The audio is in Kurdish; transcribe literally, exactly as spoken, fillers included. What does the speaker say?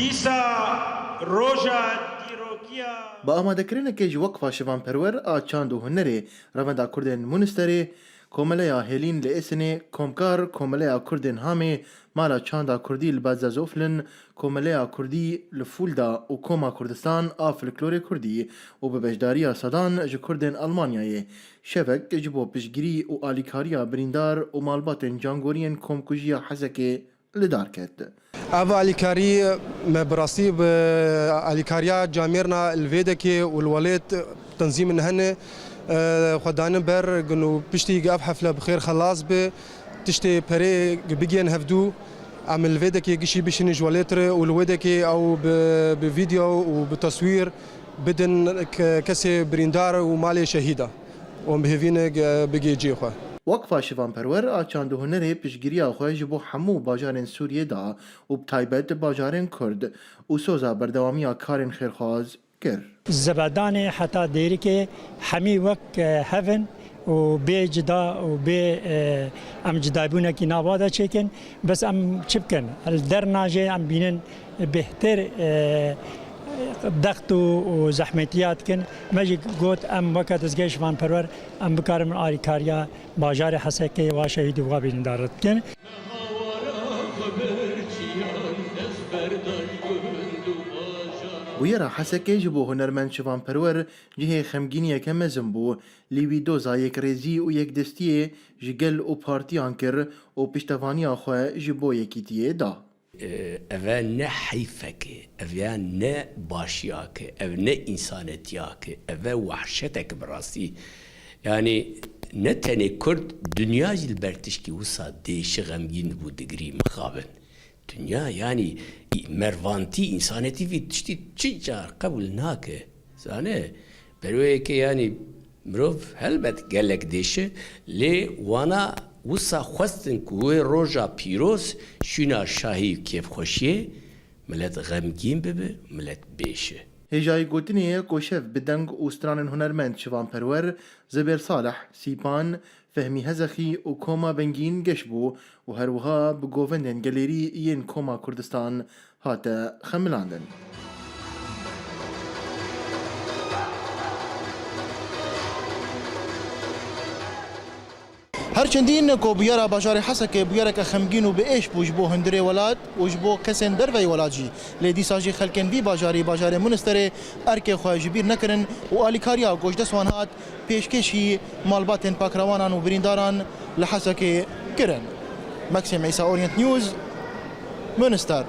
Dîsa roja dîrokiya. Bi amadekirinekê ji Weqfa Şivan Perwer a Çand û Hunerê Revenda Kurdên Munsterê, Komeleya Hêlîn li Êsinê, Komkar, Komeleya Kurdên Hamê, Mala Çanda Kurdî li Bazazoflin, Komeleya Kurdî li Fulda û Koma Kurdistan a Folklorê Kurdî û bi beşdariya sedan ji Kurdên Almanyayê şevek ji bo piştgirî û alîkariya birîndar û malbatên cangoriyên komkujiya Hesekê li dar ket. Ev alîkarî me bi rastî bi alîkariya camêrna li Vêdekê û li welêt tenzîmin hene, e, xwe danin ber gin û piştî ev hefle bi xêr xelas bi, tiştê perê bigihên hevdû, em li Vêdekê gişî bişînin ji welêt re û li Wêdekê ew bi, bi vîdeo û bi teswîr bidin ke-, kesê birîndar û malê şehîda û em bi hêvî ne ge-, bigê cihê xwe. Weqfa Şivan Perwer a Çand û Hunerê piştgiriya xwe ji bo hemû bajarên Sûriyê da û bi taybet bajarên Kurd û soza berdewamiya karên xêrxwaz kir. Zebedanê heta dêrikê hemî wek, e, hev in û bê cida û bê, e, em cidaybûnekî nava de çêkin. Bes em çi bikin? Li der najê em bînin bêhtir, e, dext û, û zehmetiya dikin. Me jî got, em weke dezgehê şivanperwer em bikarin alîkariya bajarê Hesekê wa şehîdî wa birîndar dikin. Bûyera Hesekê ji bo hunermend şivanperwer cihê xemgîniyeke mezin bû. Lê wî doza yekrêzî û yekdestiyê ji gel û partiyan kir û piştevaniya xwe ji bo yekîtiyê da. Eve ne heyfek e, eve ne başiyek e, ev ne însanetiyek e, eve wehşetek e bi rastî. Yanî ne tenê Kurd, dinya jî li ber tişkî wisa dêşi xemgîn dibû, digirî mixabin. Dinya, yanî, mervantî, însanetî vî tiştî çi car qebûl nake. Zane, ber wê yekê, yanî, mirov helbet gelek dêşi, lê wana wisa xwestin ku wê roja pîroz şûna şahî û kêfxweşiyê milet xemgîn bibe, milet bêşi. Hêjayî gotinê ye ku şev bi deng û stranên hunermend Şivan Perwer, Zibêr Salih, Sîpan, Fehmî Hezexî û Koma Bengîn geş bû û her wiha bi govendên gelêrî yên Koma Kurdistan hate xemilandin. Her çendî ne ku bûyera bajarê Hesekê bûyereke xemgîn û bi êş bû ji bo hundirê welat û ji bo kesên derveyî welat jî. Lê dîsa jî xelkên vî bajarî, bajarê Munisterê, erkê xwe ji bîr nekirin û alîkariya ku ji dest wan hat, pêşkêşî malbatên pakrewanan û birîndaran li Hesekê kirin. Maxim Îsa, Orient News, Munister.